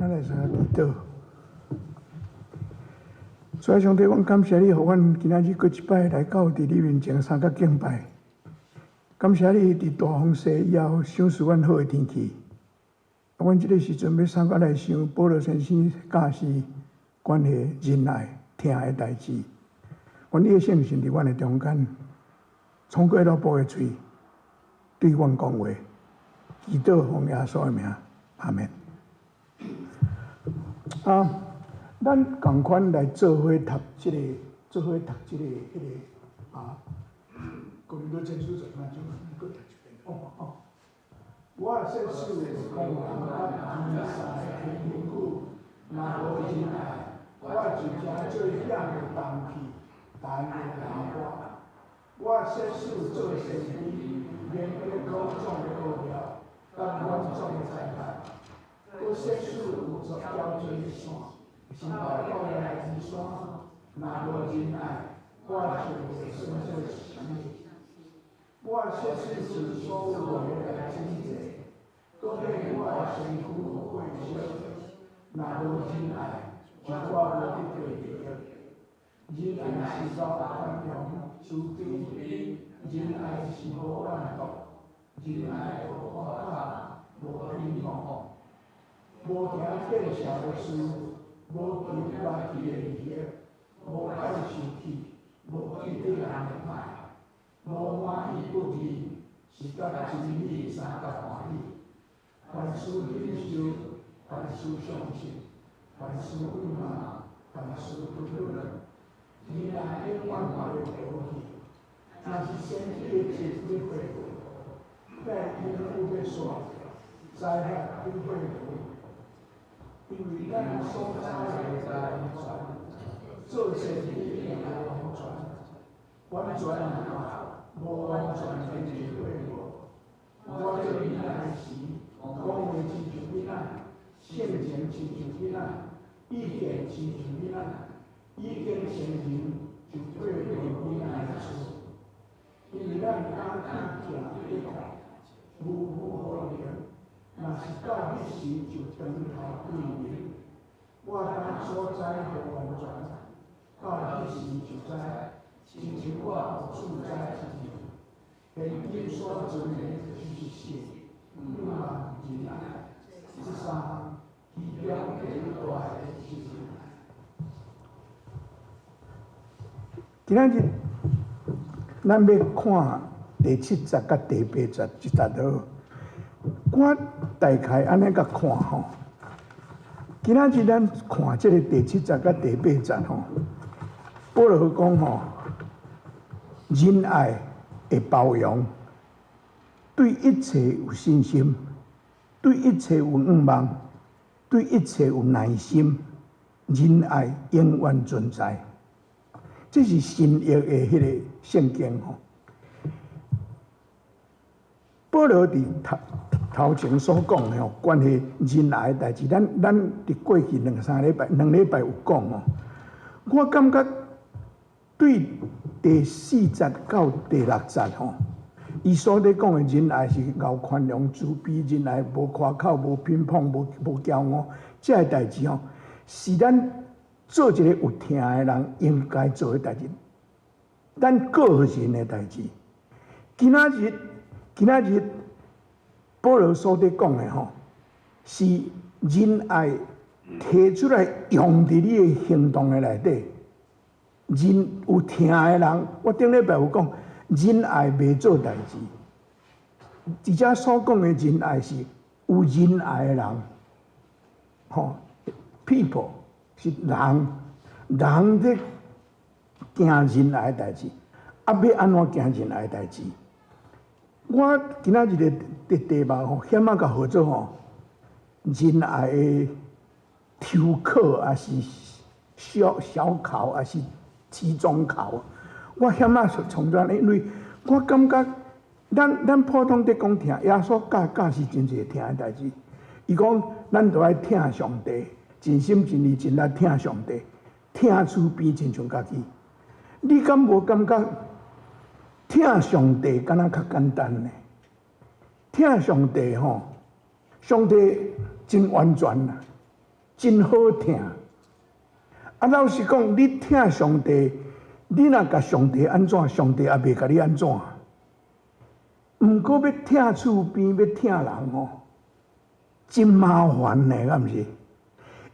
咱來相祈禱。主啊，上帝，阮感謝你，予阮今仔日閣一擺來到佇你面前相佮敬拜。感謝你佇大風勢以後賞賜阮好的天氣。阮這个時陣欲相佮來想保羅先生教示關係仁愛疼的代誌。願你的聖神佇阮的中間，創過老婆的喙，對阮講話，祈禱奉耶穌的名，阿門。啊，咱仝款來做伙讀這个，做伙讀這个，彼个啊，哥林多前書十三章，閣讀一遍。哦哦。我設使講人佮天使的言語，若無仁愛，我就成做響的銅器，彈的喇叭。我設使做先知，明白各種的奧妙，佮萬種的才幹。閣設使有交際線，是來到來之山，若無仁愛，我就袂算做啥物。我設使盡所有的來賑濟，閣獻我的身軀予火燒，若無仁愛，就我無得著利益。仁愛是夠寬容慈悲，仁愛是無怨妒，仁愛無誇口，無虛妄，無行見笑的事，無求家己的利益，無愛受氣，無記得人的歹，無歡喜不義，是佮真理相佮歡喜。凡事忍受，凡事相信，凡事仰望，凡事吞忍。仁愛永遠袂過去。若是先知的職欲廢去，言語欲煞，才學欲廢去。因為咱所知的無完全，做先知的也無完全，完全無完全的就廢去。我做囡仔時，講話親像囡仔，性情親像囡仔，意見親像囡仔，已經成人就廢去囡仔的事。因為咱敢去行的確，模糊可能，若是到彼時就當頭對面。我當所知無完全，到彼時就知，親像我予主知一樣。現今所存的就是信、仰望、仁愛，這三項，其中第一大的就是仁愛。今仔日咱欲看第七節佮第八節這節好。我大概按呢共看吼。今仔日咱看這个第七節佮第八節吼，保羅講吼，仁愛會包容，對一切有信心，對一切有仰望，對一切有耐心，仁愛永遠存在。這是新約的彼個聖經吼。保羅佇頭頭前所講的吼，關係仁愛的代誌，咱咱佇過去兩三禮拜，兩禮拜有講吼。我感覺對第四節到第六節吼，伊所咧講的仁愛是夠寬容、慈悲，仁愛無誇口、無偏頗、無無驕傲，這个代誌吼，是咱做一個有疼的人應該做的代誌，咱個人的代誌。今仔日，今仔日，保羅所咧講的吼，是仁愛提出來用佇你的行動的內底。仁有疼的人，我頂禮拜有講，仁愛袂做代誌。佇遮所講的仁愛是有仁愛的人，吼，people 是人，人咧行仁愛的代誌，啊，欲按怎行仁愛的代誌？我今仔日的的題目吼，險仔共號做吼，仁愛的抽考，抑是小小考，抑是期中考？我險仔創怎因為我感覺咱咱普通佇講疼，耶穌教教示真濟疼的代誌。伊講咱著愛疼上帝，盡心盡意盡力疼上帝，疼厝邊親像家己。你敢無感覺疼上帝敢若較簡單呢？疼上帝吼，上帝真完全啦。真好疼。啊，老實講，你疼上帝，你若共上帝按怎，上帝也袂共你按怎。毋過欲疼厝邊，欲疼人吼，真麻煩呢，敢毋是？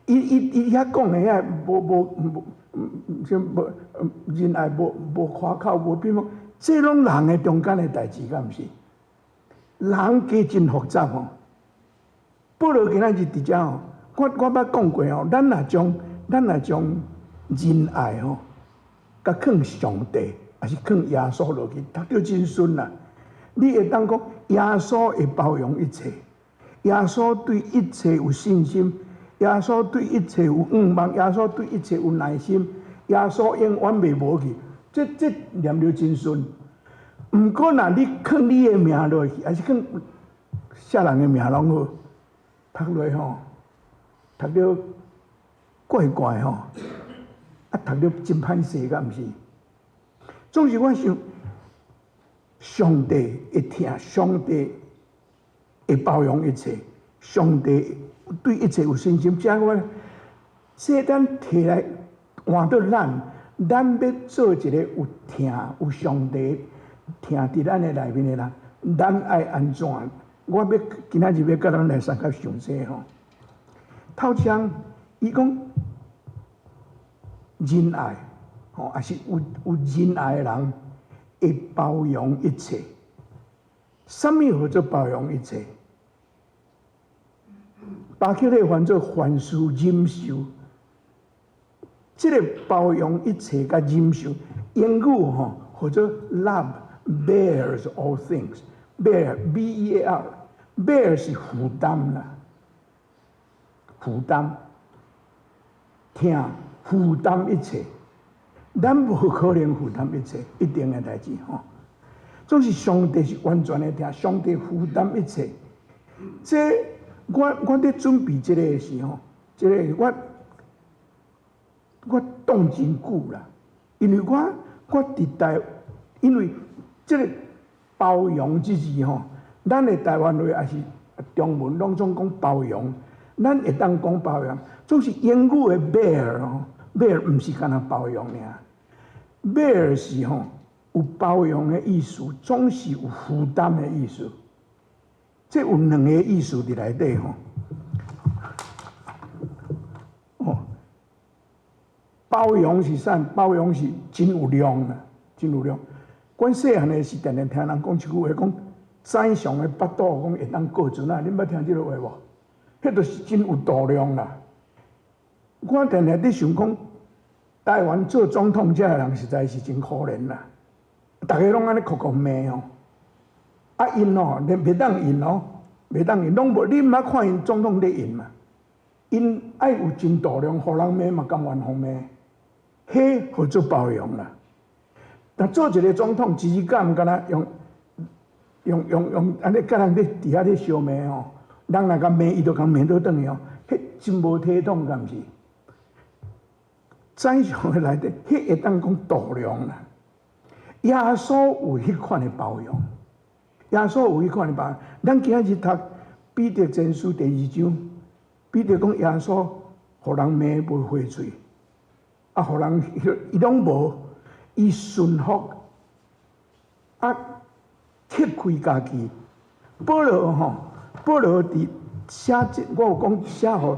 伊遐講的遐無無無，啥無仁愛無無誇口無偏鋒，這攏人的中間的代誌，敢毋是？人加真複雜吼。保羅今仔日佇遮吼，我捌講過吼，咱若將仁愛吼，共放上帝，抑是放耶穌落去，讀著真順啦。你會當講耶穌會包容一切，耶穌對一切有信心，耶穌對一切有向望，耶穌對一切有耐心，耶穌永遠袂無去。這念著真順。毋過若你放你的名落去，抑是放啥人的名攏好，讀落吼，讀著怪怪吼，啊讀著真歹勢，敢毋是？總是我想，上帝會疼，上帝會包容一切，上帝對一切有信心。這我這咱提來換做咱，咱欲做一個有疼、有上帝疼佇咱的內面的人，咱愛按怎？我欲今仔日欲共咱來相佮想這吼。頭先伊講仁愛，吼，抑是有仁愛的人會包容一切。啥物號做包容一切？巴克禮翻做凡事忍受。這個包容一切佮忍受，英語吼號做 love bears all things，bear B E A R，bear 是負擔啦，負擔，疼負擔一切，咱無可能負擔一切，一定的代誌吼。總是上帝是完全的疼，上帝負擔一切。這我佇準備這個的時候，這個我擋真久啦，因為我佇台，因為這個包容之字吼，咱的台灣話抑是中文攏總講包容，咱會當講包容，總是英語的 bear 吼，bear 毋是干焦包容爾，bear 是吼有包容的意思，總是有負擔的意思，這有兩个意思佇內底吼。哦，包容是啥？包容是真有量啦，真有量。阮細漢的時，定定聽人講一句話，講宰相的腹肚講會當過船仔，恁捌聽這个話無？彼就是真有度量啦。我定定佇想講，台灣做總統這个人實在是真可憐啦。逐家攏按呢哭哭罵哦，啊𪜶哦，連袂當𪜶哦，袂當𪜶，攏無，你毋捌看𪜶總統咧𪜶嘛？𪜶愛有真度量，予人罵嘛甘願予罵，彼號做包容啦。但做一个總統，一日敢若用用用用按呢共人咧佇遐咧相罵吼，人若共罵，伊就共罵倒轉去吼，彼真無體統，敢毋是？宰相的內底，彼會當講度量啦。耶穌有彼款的包容，耶穌有彼款的包容。咱今仔日讀彼得前書第二章，彼得講耶穌予人罵袂回喙，啊，予人伊攏無，伊順服，啊，克開家己。保羅吼，保羅佇寫這，我有講寫予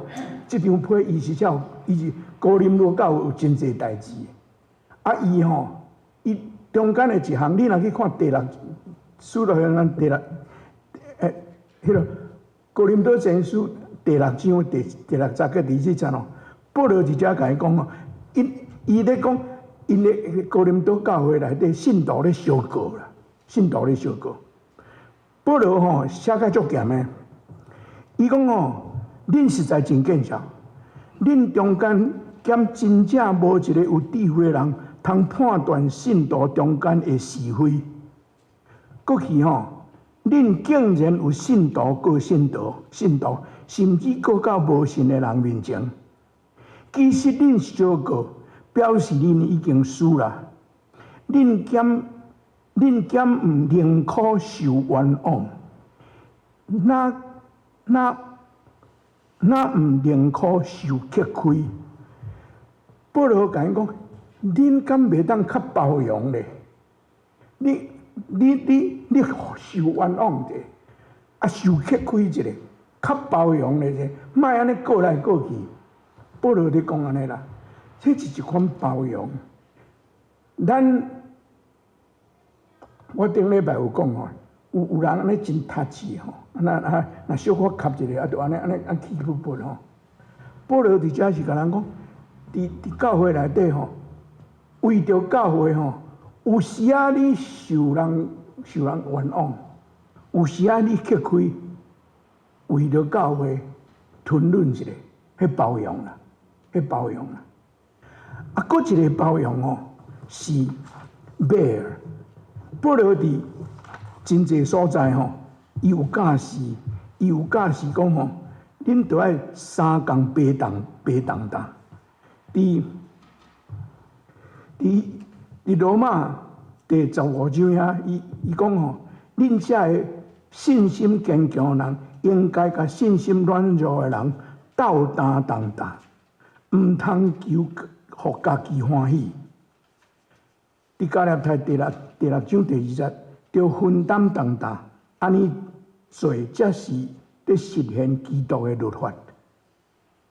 這張批，伊是寫，伊是哥林多教會有真濟代誌。啊，伊吼，伊中間的一項，你若去看第六，使徒行傳第六，彼个哥林多前書第六章第六節佮第四節哦，保羅佇遮共伊講哦，伊咧講，𪜶咧哥林多教會內底信徒咧相告啦，信徒咧相告。保羅吼寫甲足嚴的，伊講吼，恁實在真見笑，恁中間敢真正無一个有智慧的人，通判斷信徒中間的是非？閣去吼，恁竟然有信徒告信徒，信徒甚至告到無信的人面前。其實恁相告，表示恁已經輸啦。恁敢毋寧可受冤枉？那若毋寧可受克虧。保羅共𪜶講：恁敢袂當較包容咧？你受冤枉者，啊受克虧一下，較包容咧者，莫按呢過來過去。保羅咧講按呢啦，這是一款包容。咱我頂禮拜有講吼，有人按呢真 touchy 吼，啊若小可磕一下，啊就按呢按呢按氣噗噗吼。保羅佇遮是共人講，佇教會內底吼，為著教會吼，有時仔你受人冤枉，有時仔你吃虧，為著教會吞忍一下，彼包容啦，彼包容啦。啊，閣一個包容吼，是 bear。保羅佇真濟所在吼，伊有教示講吼，恁著愛相共背擔背重擔。佇羅馬第15章遐，伊講吼，恁遮个信心堅強的人，應該共信心軟弱的人鬥擔重擔，毋通求予家己歡喜。佇加拉太第六章第2節，著分擔重擔，按呢做才是佇實現基督的律法。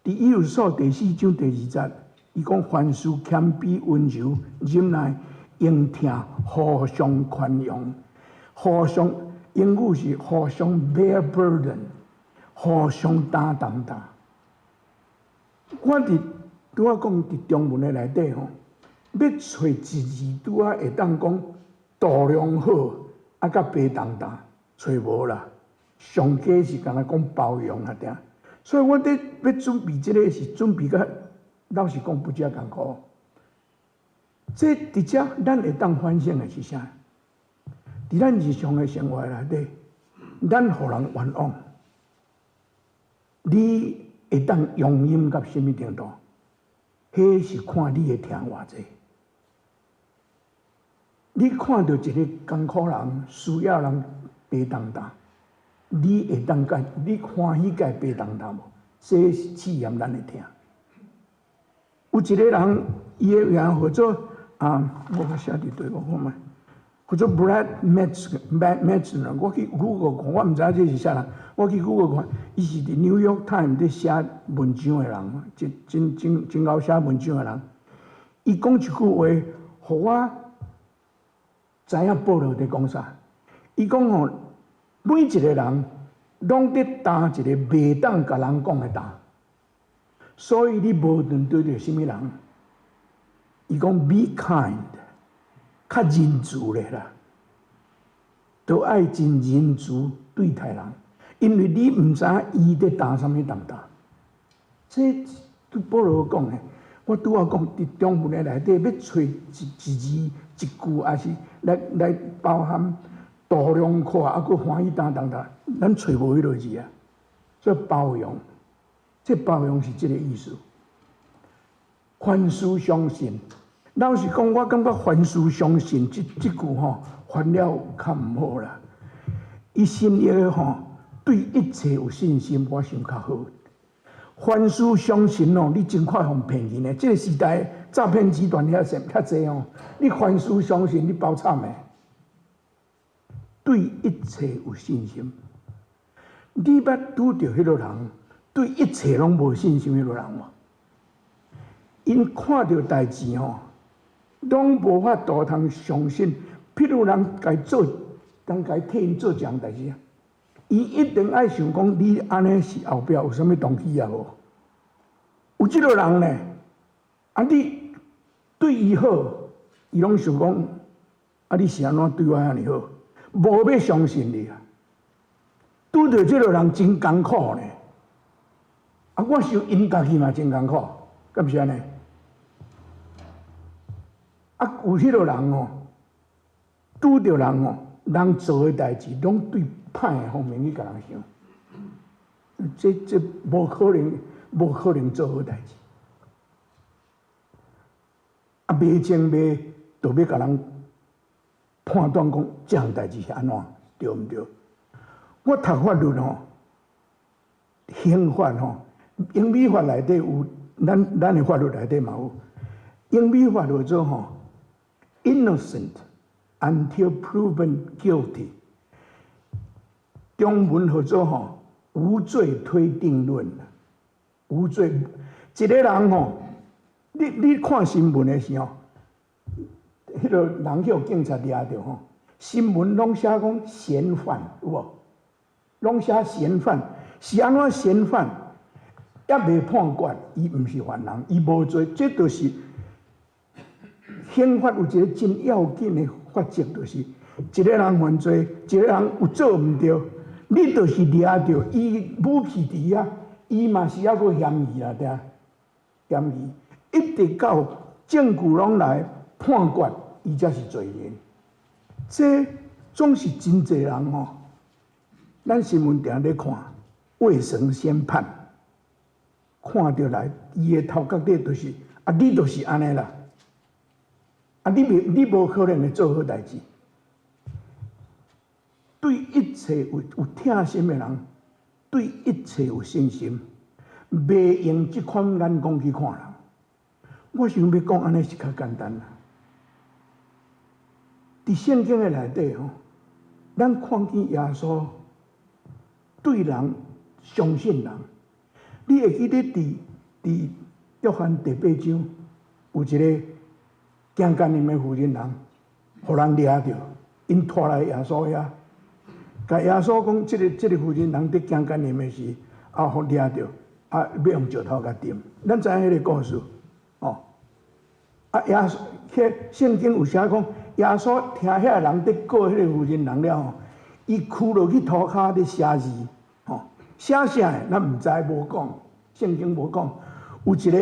佇以弗所第四章第2節，伊講凡事謙卑溫柔忍耐，應疼，互相寬容，互相英語是互相 bear burden，互相擔重擔。我佇拄仔講佇中文的內底吼，欲揣一字拄仔會當講度量好，啊，佮背重擔，揣無啦。上加是干焦講包容爾爾。所以我佇欲準備這个是準備甲老實講不遮艱苦。這佇遮咱會當反省的是啥？佇咱日常的生活內底，咱予人冤枉，你會當容忍到啥物程度？彼是看你的疼偌濟。你看著一个艱苦人需要人背重擔，你會當共你歡喜共伊背重擔無？這是試驗咱的疼。有一個人，伊的名號做啊，我寫佇佗我看覓，叫做 Brad Metzner。我去 Google 看，我毋知影這是啥人。我去 Google 看，伊是佇 New York Times 佇寫文章的人，真真真真𠢕寫文章的人。伊講一句話，予我知影保羅佇講啥。伊講吼，每一個人攏佇擔一個袂當共人講的擔，所以你無論對著啥物人，伊講 be kind，較仁慈咧啦，都愛真仁慈對待人，因為你毋知影伊佇擔啥物重擔。這對保羅講的，我拄仔講佇中文的內底，欲揣一一字一句，抑是來包含度量闊，啊，閣歡喜擔重擔，咱揣無彼個字啊。所以包容，這包容是這个意思。凡事相信，老實講，我感覺凡事相信這句吼，翻了較毋好啦。伊新約的吼，對一切有信心，我想較好。凡事相信哦，你真快予人騙去呢。這个時代詐騙集團遐濟遐濟哦，你凡事相信，你包慘的。對一切有信心，你捌拄著彼个人對一切攏無信心彼个人無？𪜶看著代誌吼，攏無法度通相信。譬如人共做，人共替𪜶做一項代誌啊，伊一定愛想講你按呢是後壁有啥物動機啊無？有這个人呢，啊你對伊好，伊攏想講啊你是按怎對我遐爾好？無欲相信你啊！拄著這个人真艱苦呢。啊，我想𪜶家己嘛真艱苦，敢毋是按呢？啊，有彼个人哦，拄著人哦，人做的代誌攏對歹的方面去共人想，這無可能，無可能做好代誌。啊，袂精袂，就欲共人判斷講這項代誌是按怎，對毋對？我讀法律吼，刑法吼，英美法內底有，咱的法律內底嘛有。英美法叫做吼，innocent until proven guilty。中文叫做吼，無罪推定論。無罪，一個人吼，你看新聞的時候，彼個人予警察掠著吼，新聞攏寫講嫌犯，有無？攏寫嫌犯，是按怎嫌犯？猶未判決，伊毋是犯人，伊無罪，這就是刑法有一個真要緊的法則，就是一個人犯罪，一個人有做毋對，你就是掠著伊武器佇遐，伊嘛是猶閣嫌疑啦，對。嫌疑，一直到證據攏來判決，伊才是罪人。這總是真濟人吼，咱新聞定咧看，未審先判，看著來，伊的頭殼底就是啊，你就是按呢啦，啊，你袂，你無可能會做好代誌。對一切有疼心的人，對一切有信心，袂用這款眼光去看人。我想欲講按呢是較簡單啦。佇聖經的內底吼，咱看見耶穌對人相信人。你會記得佇約翰第八章有一個行姦淫的婦人人，予人掠著，𪜶拖來耶穌遐，共耶穌講，這個婦人人佇行姦淫的時，啊，予掠著，啊，欲用石頭共擲。咱知影彼个故事，哦。啊，耶穌，彼聖經有寫講，耶穌聽遐个人佇告彼个婦人人了後，伊屈落去塗跤佇寫字，吼，寫啥？咱毋知，無講，聖經無講。有一個，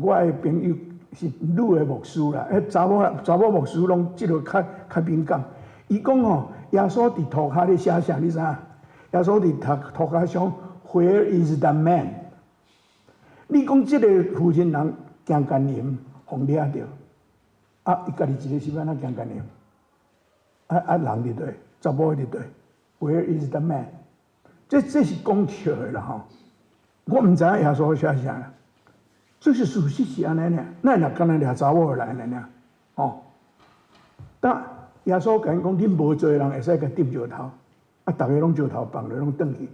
我的朋友是女的牧師啦，彼查某牧師攏這个較敏感。伊講吼，耶穌佇塗跤咧寫啥？你知影？耶穌佇塗跤想，Where is the man？你講這個婦人人行姦淫，予掠著，啊，伊家己一个是按怎行姦淫？啊啊，人佇佗？查某佇佗？Where is the man？這是講笑的啦吼！我毋知影耶穌寫啥啦，這是事實是按呢爾，咱若干焦掠查某來按呢爾，吼。但耶穌共𪜶講，恁無罪的人會使共擲石頭，啊，逐个攏石頭放落，攏轉去。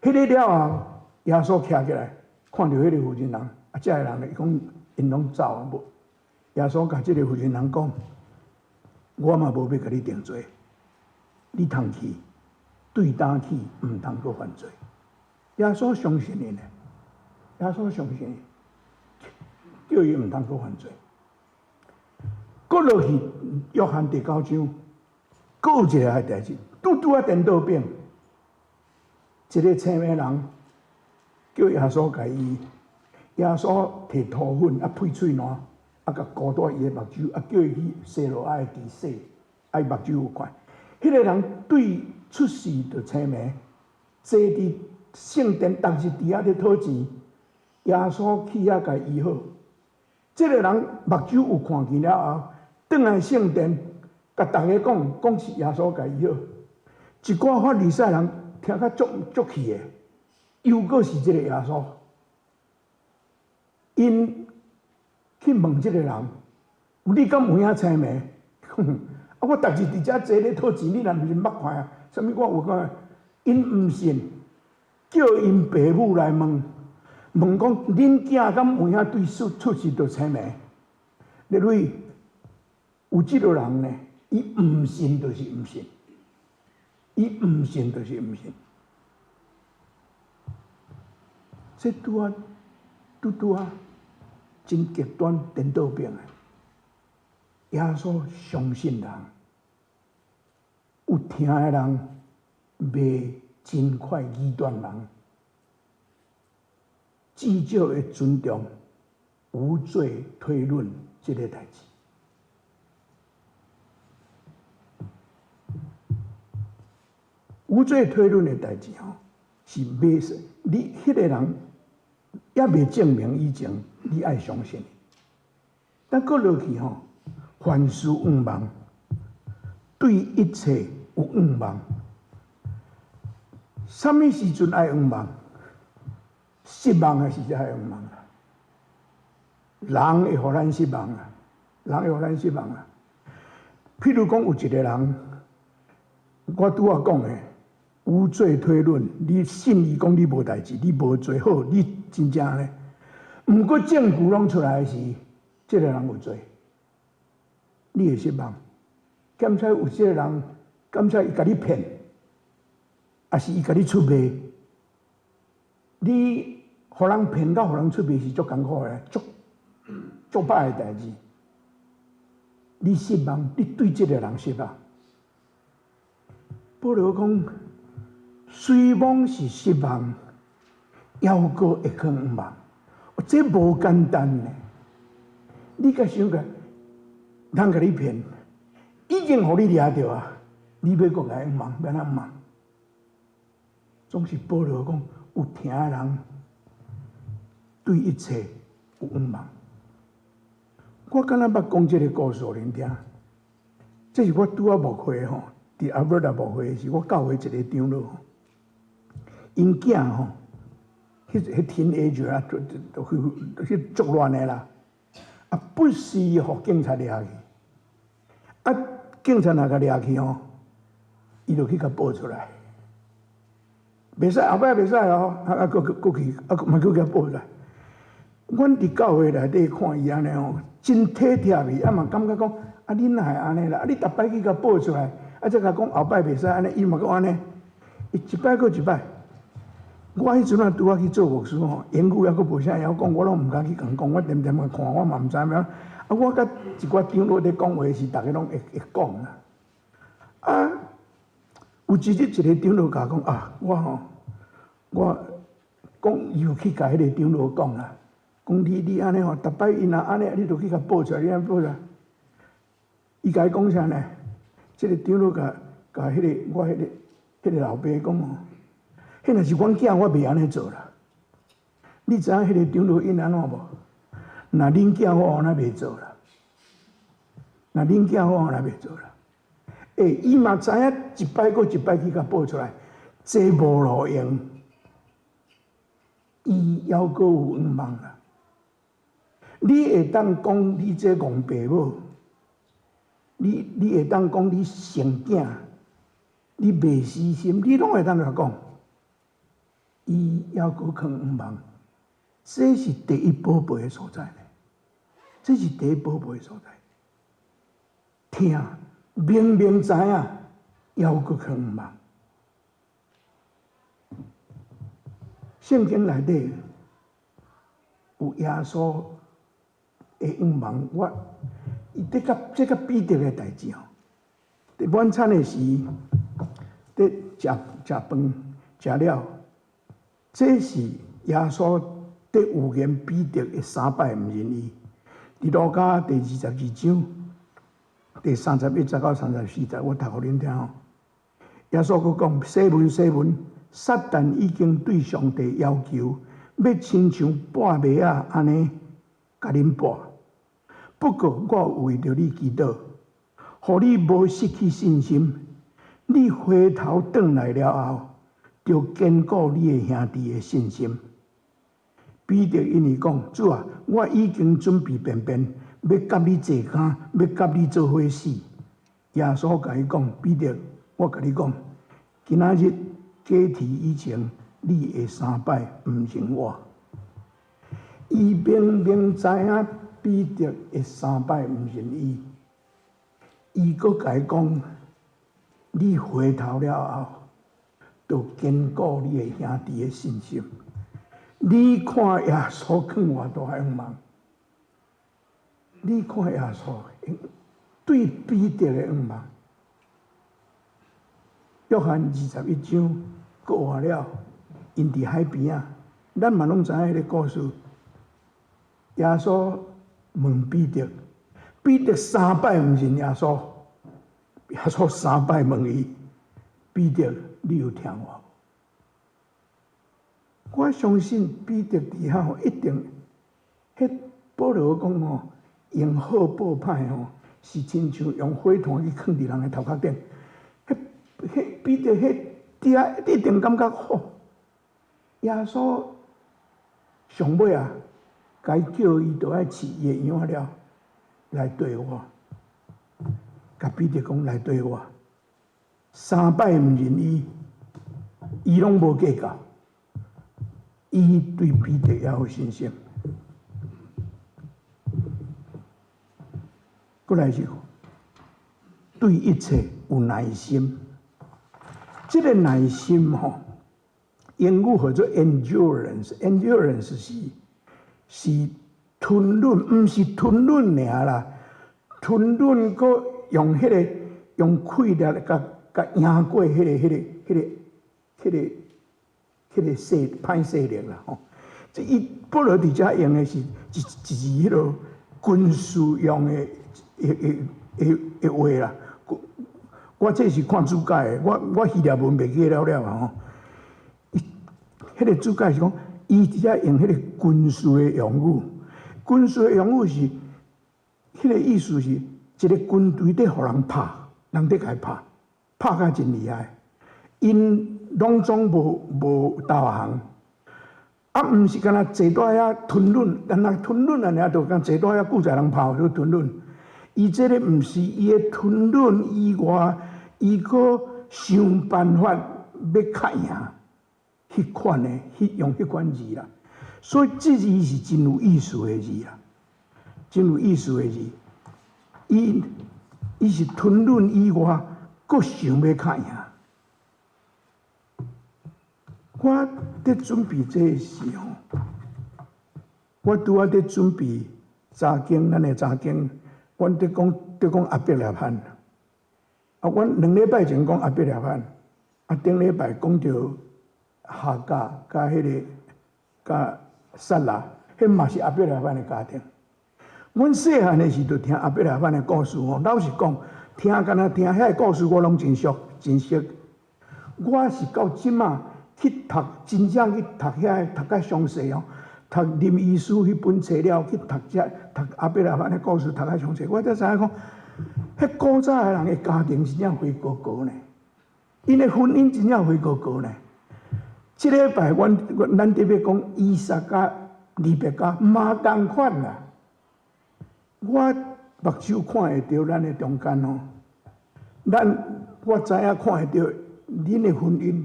彼个了後，耶穌徛起來，看著彼個婦人人，啊，這个人伊講𪜶攏走啊無。耶穌共這个婦人人講，我嘛無欲共你定罪，你通去，對今起毋通閣犯罪。耶穌相信𪜶呢，耶穌相信𪜶，叫伊毋通閣犯罪。閣落去約翰第九章，閣有一个代誌，拄拄仔顛倒反，一个青盲人叫耶穌共伊醫，耶穌提塗粉啊配喙瀾，啊共糊佇伊的目睭，啊叫伊去西羅亞的池洗，啊伊目睭有看。彼个人對出世就青盲，坐佇聖殿，逐日佇遐咧討錢，耶穌去遐共伊醫好。這个人目睭有看見了後，轉來聖殿，共逐家講，講是耶穌共伊醫好。一寡法利賽人聽甲足足氣的，又閣是這个耶穌。𪜶去問這个人：你敢有影青盲？啊！我逐日佇遮坐咧討錢，你若毋是捌看啊？啥物我有看？𪜶毋信，叫𪜶爸母來問，問講恁囝敢有影對出世就青盲？你類有這個人呢？伊毋信就是毋信，伊毋信就是毋信。這拄仔拄拄仔真極端顛倒反的。耶穌相信人，有疼的人，袂真快議斷人，至少會尊重無罪推論這个代誌。無罪推論的代誌吼，是袂你彼个人猶未證明以前，你愛相信。但閣落去吼，凡事向望，對一切有向望。啥物時陣愛向望？失望的時才會仰望啦。人會予咱失望啊，人會予咱失望啊。譬如講，有一個人，我拄仔講的無罪推論，你信伊講你無代誌，你無罪，好，你真正咧。毋過證據攏出來時，這個人有罪，你會失望。檢查有這個人，檢查伊共你騙，抑是伊共你出賣，你予人騙佮予人出賣是足艱苦的，足足歹的代誌。你失望，你對這個人失望。保羅講，雖罔是失望，猶閣會囥仰望。這無簡單呢。你共想共，人共你騙，已經予你掠著啊！你欲閣共仰望，欲按怎仰望？總是保羅講，有疼的人對一切有仰望。我敢若捌講這个故事予恁聽，這是我拄仔牧會吼，佇阿伯達牧會時，我教會一个長老，𪜶囝吼，彼 teenager 啊，就就去足亂的啦，啊，不時予警察掠去，啊，警察若共掠去吼，伊就去共報出來，袂使後擺袂使哦，啊啊，閣閣去，啊，嘛閣共報出來。阮佇教會內底看伊按呢吼，真體貼伊，啊嘛感覺講，啊你哪會按呢啦？啊你逐擺去共報出來，啊才共講後擺袂使按呢，伊嘛閣按呢，伊一擺閣一擺。我彼陣啊拄仔去做牧師吼，英語猶閣無啥會曉講，我攏毋敢去共講，我恬恬共看，我嘛毋知影。啊，我佮一寡長老咧講話時，逐家攏會會講啦。啊，有一日一個長老共我講啊，我吼，我講伊有去共彼个長老講啦，講你你按呢吼，逐擺伊若按呢，你就去共報出來，你按報出來。伊共伊講啥呢？這个長老共共彼个我彼个彼个老爸講吼，彼若是阮囝，我袂按呢做啦。你知影彼个長老𪜶按怎無？若恁囝我按呢袂做啦。若恁囝我按呢袂做啦。欸，伊嘛知影一擺閣一擺去共報出來，這無路用。伊猶閣有仰望啦。你會當講你這戇爸母，你你會當講你生囝，你袂死心，你攏會當共講。伊猶閣囥仰望，這是第一寶貝的所在呢。這是第一寶貝的所在。疼，明明知影，猶閣囥仰望。聖經內底有耶穌的仰望，我伊這佮這佮彼得的代誌吼。佇晚餐的時，佇食食飯食了，這是耶穌佇預言彼得會三擺毋認伊。佇路加第22章第31節到34節，我讀予恁聽吼。耶穌閣講：西門，西門，撒旦已經對上帝要求，欲親像掰麥仔按呢共恁掰。不過我為著你祈禱，予你無失去信心。你回頭轉來了後，著堅固你的兄弟的信心。彼得應伊講：主啊，我已經準備便便，欲佮你坐監，欲佮你做伙死。耶穌共伊講：彼得，我共你講，今仔日雞啼以前，你會三擺毋認我。伊明明知影彼得會三擺毋認伊，伊閣共伊講：你回頭了後，著堅固你的兄弟的信心。你看耶穌囥偌大仰望，你看耶穌對彼得的仰望。約翰21章閣活了，𪜶佇海邊仔，咱嘛攏知影彼个故事。耶穌問彼得，彼得三擺毋認耶穌，耶穌三擺問伊，彼得，你有疼我無？我相信彼得佇遐吼一定，彼保羅講吼，用好報歹吼，是親像用火炭去囥佇人的頭殼頂。彼彼彼得彼佇遐一定感覺吼，耶穌上尾啊，該叫伊著愛飼伊的羊仔了，來綴我，共彼得講來綴我，三擺毋認伊，伊攏無計較，伊對彼得也有信心。閣來是對一切有耐心，這個耐心吼，英語號做 endurance，endurance 是吞忍，毋是吞忍爾啦，吞忍閣用彼個用氣力共共贏過彼個勢歹勢力啦吼。這伊保羅佇遮用的是一一字彼個軍事用的話啦。我這是看注解的，我希臘文袂記了了啊吼。彼個注解是講，伊佇遮用彼個軍事的用語，軍事的用語是，彼個意思是一個軍隊佇予人拍，人佇共伊拍，拍甲真厲害，𪜶攏總無投降，啊，毋是干焦坐佇遐吞忍，干焦吞忍按呢，就敢坐佇遐久在人拍就吞忍。伊這個毋是伊的吞忍以外，伊閣想辦法欲較贏，彼款的，彼用彼款字啦。所以這字是真有意思的字啦，真有意思的字。伊是吞忍以外，閣想欲較贏。我佇準備這个時候，我拄仔佇準備查經，咱的查經，阮佇講亞伯拉罕。啊，阮2禮拜前講亞伯拉罕，啊，頂禮拜講著夏甲佮彼個佮撒拉，彼嘛是亞伯拉罕的家庭。阮細漢的時就聽亞伯拉罕的故事吼，老實講，聽敢若聽遐个故事，我攏真熟真熟。我是到這馬去讀，真正去讀遐讀較詳細哦，讀林醫師彼本冊了，去讀這讀亞伯拉罕的故事，讀較詳細，我才知影講，彼古早的人的家庭真正灰糊糊呢，𪜶的婚姻真正灰糊糊呢。這禮拜阮佇欲講以撒佮利百加嘛仝款啦。我目睭看會著咱的中間吼，咱我知影看會著恁的婚姻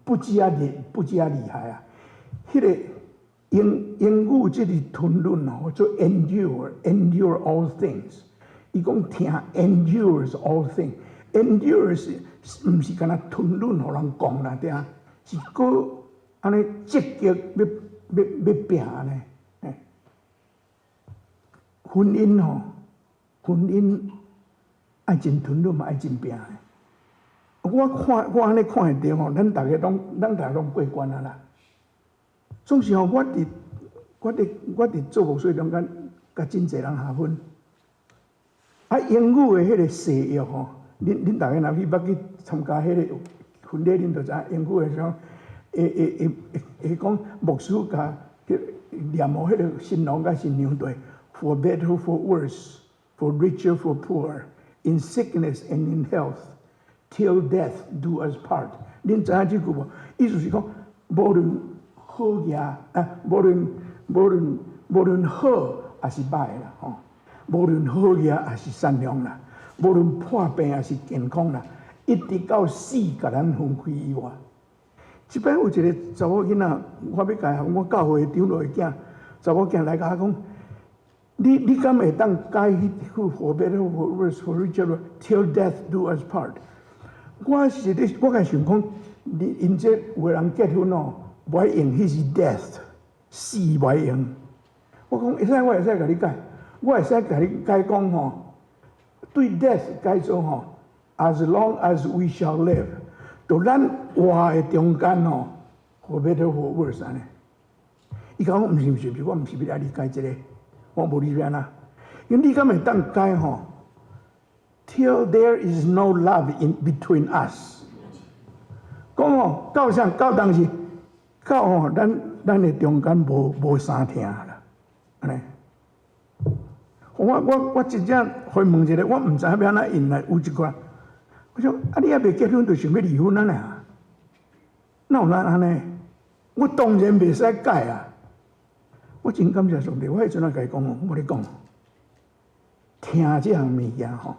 不止遐厲害啊！彼個英語這個吞忍吼，做 endure all things。伊講疼 endures all things，endures 毋是干焦吞忍予人講啦，對啊，是閣按呢積極欲拚按呢。婚姻吼，婚姻愛真吞忍嘛，愛真拚的。我看我按呢看會著吼，咱逐个攏過關啊啦。總是吼，我佇做牧師中間，共真濟人合婚。啊，英語的彼個誓約吼，恁逐个若去捌去參加彼個婚禮，恁就知影英語的啥，會講牧師共念予彼個新郎佮新娘對，For better for worse, for richer for poor, in sickness and in health, till death do us part。恁知影這句無？意思是講，無論好額啊，無論好抑是䆀啦，吼，無論好額抑是善良啦，無論破病抑是健康啦，一直到死共咱分開以外。這擺有一個查某囡仔，我欲共我教會長老的囝，查某囝來共我講，你敢會當改彼句 For better for worse for richer till death do us part？我是咧，我共想講，你𪜶這有的人結婚哦，無愛用彼是 death，死無愛用。我講會使，我會使共你改，我會使共你改講吼，對 death 改做吼，as long as we shall live，就咱活的中間吼，for better for worse 按呢。伊講毋是毋是毋是，我毋是欲愛你改這個，我無你欲按怎，因為你敢會當改吼？Till there is no love in between us。講吼，到啥到當時，到吼，咱的中間無相疼啦，按呢。我真正回問一下，我毋知影欲按怎應來有一寡，我說啊，你猶未結婚就想欲離婚啊呢？哪有咱按呢？我當然袂使改啊！我真感謝上帝，我彼陣仔共伊講，我咧講，疼這項物件吼，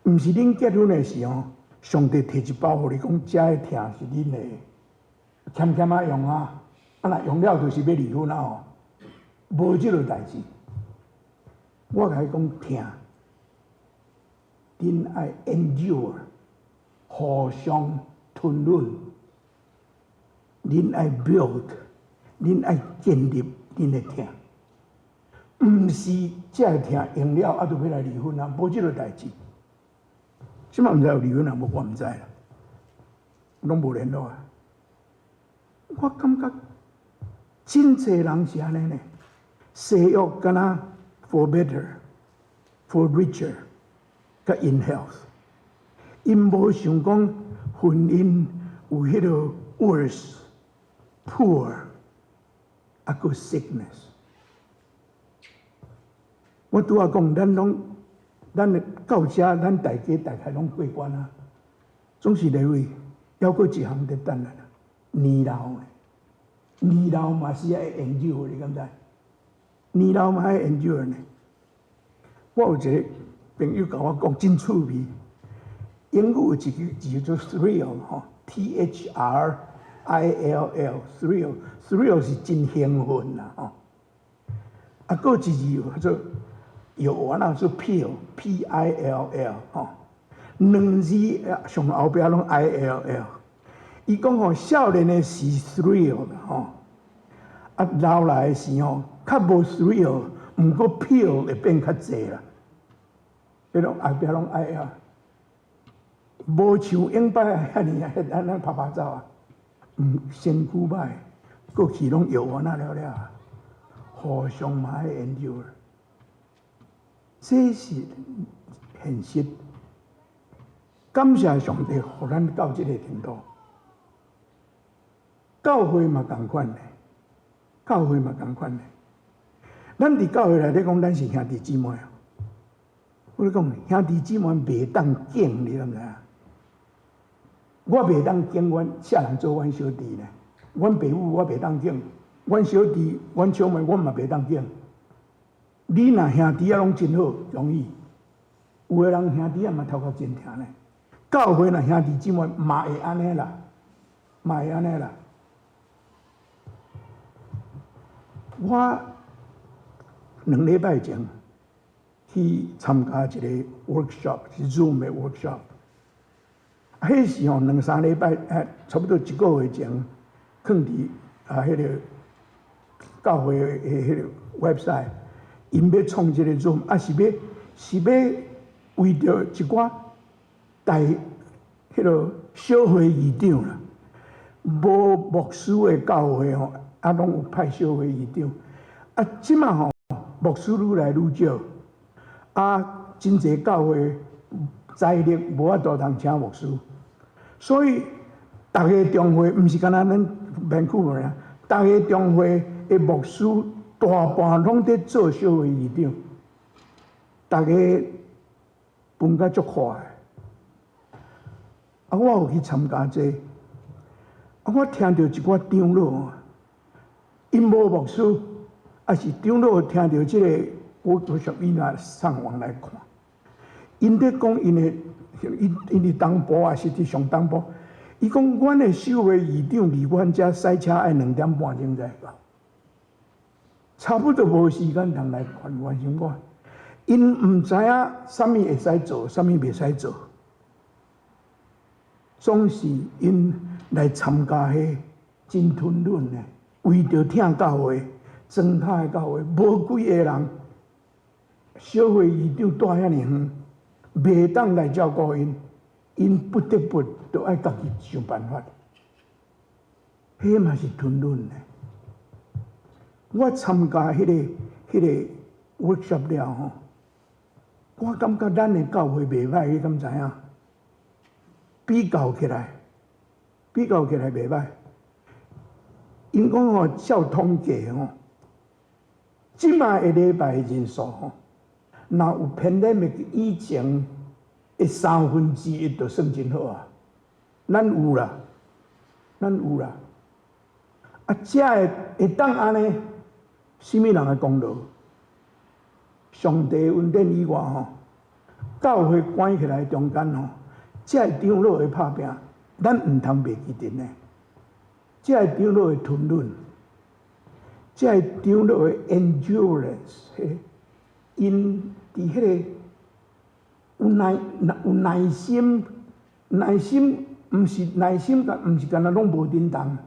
毋是恁結婚的時候，上帝提一包予你講，這个疼是恁的，儉儉仔用啊，啊若用了就是欲離婚啊吼，無這個代誌。我共伊講疼，恁愛 endure，互相吞忍，恁愛 build，恁愛建立恁的疼，毋是這个疼用了啊，就欲來離婚啊，無這個代誌。這馬毋知有離婚啊無，我毋知啦，攏無聯絡啊。我感覺真濟人是按呢呢，誓約敢若 for better、for richer、佮 in health，𪜶無想講婚姻有彼個 worse、poor 啊，閣 sickness。我拄仔講，咱攏咱到遮，咱大家大概攏過關啊，總是認為猶閣一項佇等咱啊，年老呢，年老嘛是愛研究，你敢知？年老嘛愛研究呢。我有一個朋友共我講真趣味，英語有一句字叫做 thrill 吼，T H R I L L，thrill，thrill 是真興奮啦吼。啊，閣有一字叫做藥丸啊，做 pill，P I L L 吼，兩字上後壁攏 I L L。伊講吼，少年的時 thrill 吼，啊老來的時吼，較無 thrill，毋過 pill 會變較濟啦。彼種後壁攏愛啊，無像永擺遐爾啊，按呢拍拍走啊，毋身軀歹，過去攏藥丸仔了了，互相嘛愛研究。這是現實。感謝上帝，予咱到這個程度。教會嘛仝款的，教會嘛仝款的。咱佇教會內底講，咱是兄弟姊妹。我咧講，兄弟姊妹袂當敬，你敢知影？我袂當敬阮啥人做阮小弟呢？阮爸母我袂當敬，阮小弟、阮小妹我嘛袂當敬。你若兄弟仔攏真好，容易。有的人兄弟仔嘛頭殼真疼呢。教會若兄弟姊妹嘛會按呢啦，嘛會按呢啦。我2禮拜前去參加一個 workshop，是 Zoom 的 workshop。彼時吼兩三禮拜，差不多一個月前，囥佇啊彼個教會的彼個 website，𪜶欲創這個 Zoom，啊是欲是欲為著一寡大彼個小會議長啦，無牧師的教會吼，啊攏有派小會議長。啊，這馬吼牧師愈來愈少，啊，真濟教會財力無法度通請牧師，所以逐个中會毋是干焦咱 Vancouver 啊，逐个中會的牧師大半攏佇做小會議長，逐个分甲足快。啊，我有去參加這個，啊，我聽著一寡長老，𪜶無牧師，啊是長老聽著這個，我都屬伊若上網來看，𪜶佇講𪜶的，𪜶佇東部啊，是佇上東部，伊講阮的小會議長離阮遮駛車愛2點半鐘才會到，差不多無時間通來關心我。𪜶毋知影啥物會使做，啥物袂使做，總是𪜶來參加彼真吞忍的，為著疼教會，莊跤的教會，無幾個人，小會議長蹛遐爾遠，袂當來照顧𪜶，𪜶不得不都愛家己想辦法。彼嘛是吞忍的。我參加彼個 workshop 了吼，我感覺咱的教會袂歹，你敢知影？比較起來，比較起來袂歹。𪜶講吼，照統計吼，這馬的禮拜人數吼，若有 pandemic 以前的1/3就算真好啊。咱有啦，咱有啦。啊，這會會當按呢，啥物人的功勞？上帝恩典以外吼，教會關起來中間吼，這个長老的拍拚，咱毋通袂記得呢。這个長老的吞忍，這个長老的 endurance，𪜶佇彼个有耐心，耐心毋是耐心，毋是干焦攏無振動，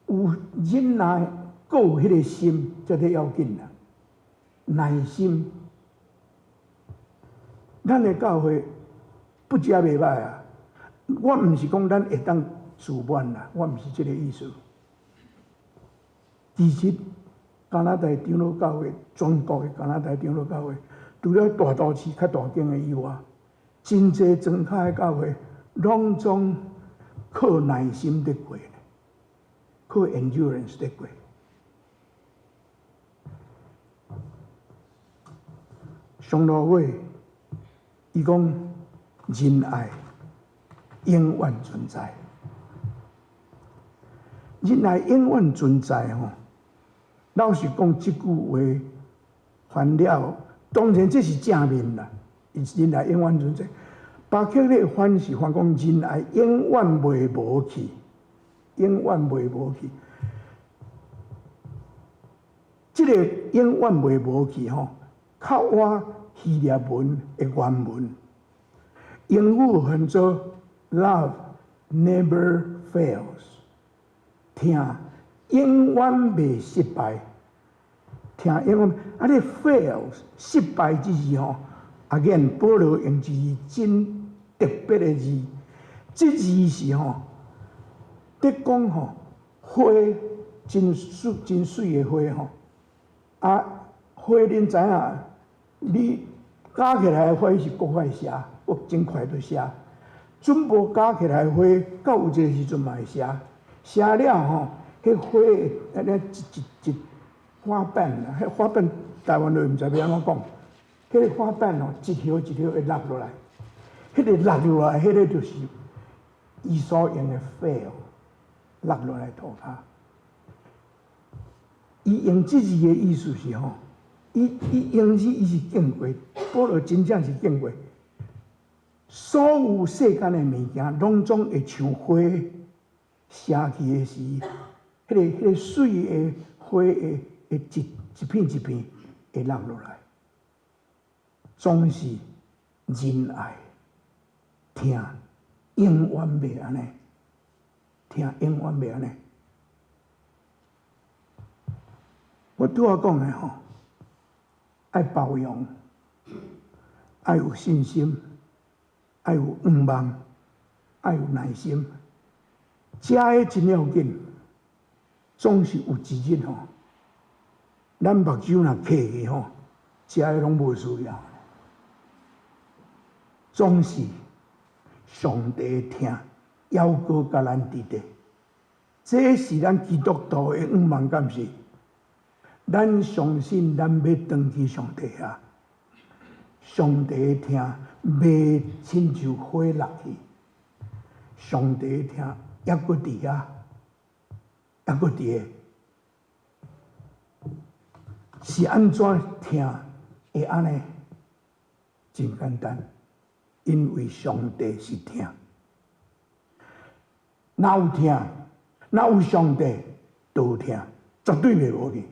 有忍耐，閣有彼個心，這才要緊啦。耐心，咱的教會不食袂䆀啊！我毋是講咱會當自滿啦，我毋是這个意思。其實加拿大長老教會，全國的加拿大長老教會，除了大都市較大間的以外，真濟莊跤的教會，攏總靠耐心佇過，靠 endurance 佇過。上路尾，伊講仁愛永遠存在，仁愛永遠存在吼。老實講，這句話翻了，當然這是正面啦。仁愛永遠存在，巴克咧翻是翻講仁愛永遠袂無去，永遠袂無去。這个永遠袂無去吼，較倚希臘文的原文，英語翻做 Love never fails，疼永遠袂失敗，疼永遠啊！你 fails 失敗這字吼，again 保羅用一字真特別的字，這字是吼，佇講吼花真水真媠的花吼，啊花恁知影？你加起來的花是閣快謝，閣真快就謝。準無加起來的花，到有一個時陣嘛會謝。謝了吼，彼花會按呢一一一花瓣啊，彼花瓣台灣話毋知欲按怎講。彼個花瓣吼，一葉一葉會落落來，彼個落落來，彼個就是伊所用的 fail 落落來塗跤。伊用這字的意思是吼。伊英語伊是見過，保羅真正是見過，所有世間的物件，攏總會像花謝去的時，彼個媠的花會一一片一片會落落來，總是仁愛疼永遠袂按呢，疼永遠袂按呢。我拄仔講的吼。愛包容，愛有信心，愛有盼望，愛有耐心，這个真要緊。總是有一日吼，咱目睭若閉去吼，這个攏無需要。總是上帝疼，猶閣佮咱佇咧。這是咱基督徒的盼望，敢是？咱相信，咱欲轉去上帝遐，上帝的疼袂親像火落去，上帝的疼猶閣佇遐，猶閣佇咧，是按怎疼會按呢？真簡單，因為上帝是疼，若有疼，若有上帝，就有疼，絕對袂無去。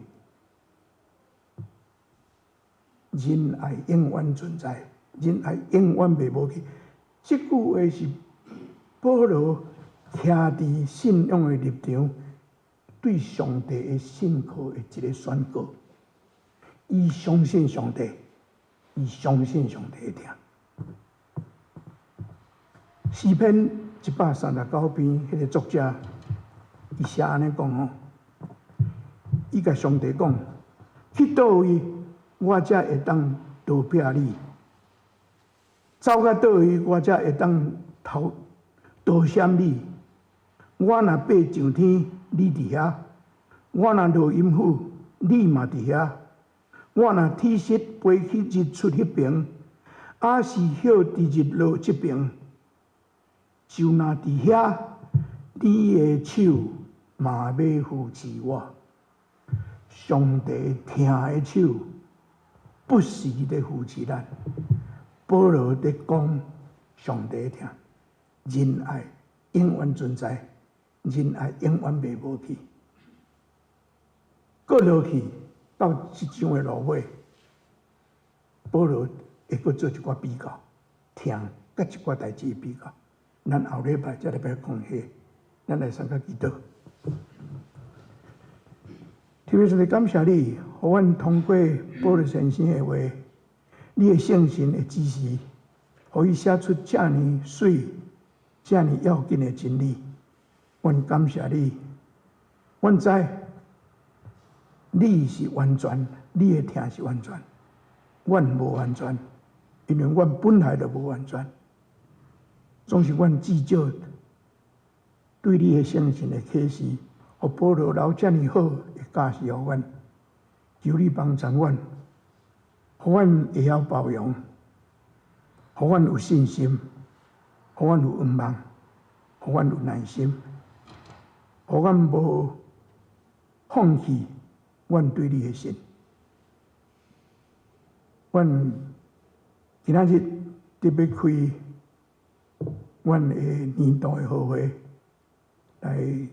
仁愛永遠存在，仁愛永遠袂無去。這句話是保羅徛佇信仰的立場，對上帝的信靠的一个宣告。伊相信上帝，伊相信上帝的疼。詩篇139篇，彼个作者伊寫按呢講吼，伊共上帝講：去佗位，我才會當逃避你；走到佗位，我才會當逃逃閃你。我若爬上天，你佇遐；我若落陰府，你嘛佇遐。我若起身飛去日出彼爿，抑是歇佇日落這爿，就若佇遐，你的手嘛欲扶持我。上帝疼的手不時佇扶持咱。保羅佇講上帝疼，仁愛永遠存在，仁愛永遠袂無去。閣落去到這章的落尾，保羅會閣做一寡比較，疼佮一寡代誌比較。咱後禮拜才來欲講彼個，咱來先較祈禱。天父上帝，感謝你，予阮通過保羅先生的話，你的聖神的指示，予伊寫出遮爾媠、遮爾要緊的真理。阮感謝你，阮知你是完全，你的疼是完全，阮無完全，因為阮本來就無完全。總是阮至少對你的聖神的啟示，予保羅留遮爾好的教示予阮，求你幫助阮，予阮會曉包容，予阮有信心，予阮有向望，予阮有耐心，予阮無放棄阮對你的信。阮今仔日特別開阮的年度的好會，來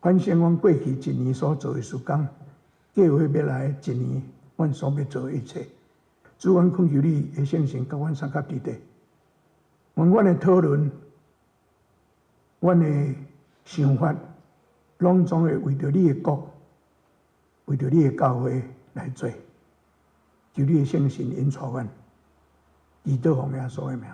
反省阮過去一年所做的事工，計劃欲來一年阮所欲做的一切。主，阮懇求你的聖神佮阮相佮佇咧，願阮的討論、阮的想法，攏總會為著你的國、為著你的教會來做。求你的聖神引導阮，祈禱奉耶穌的名。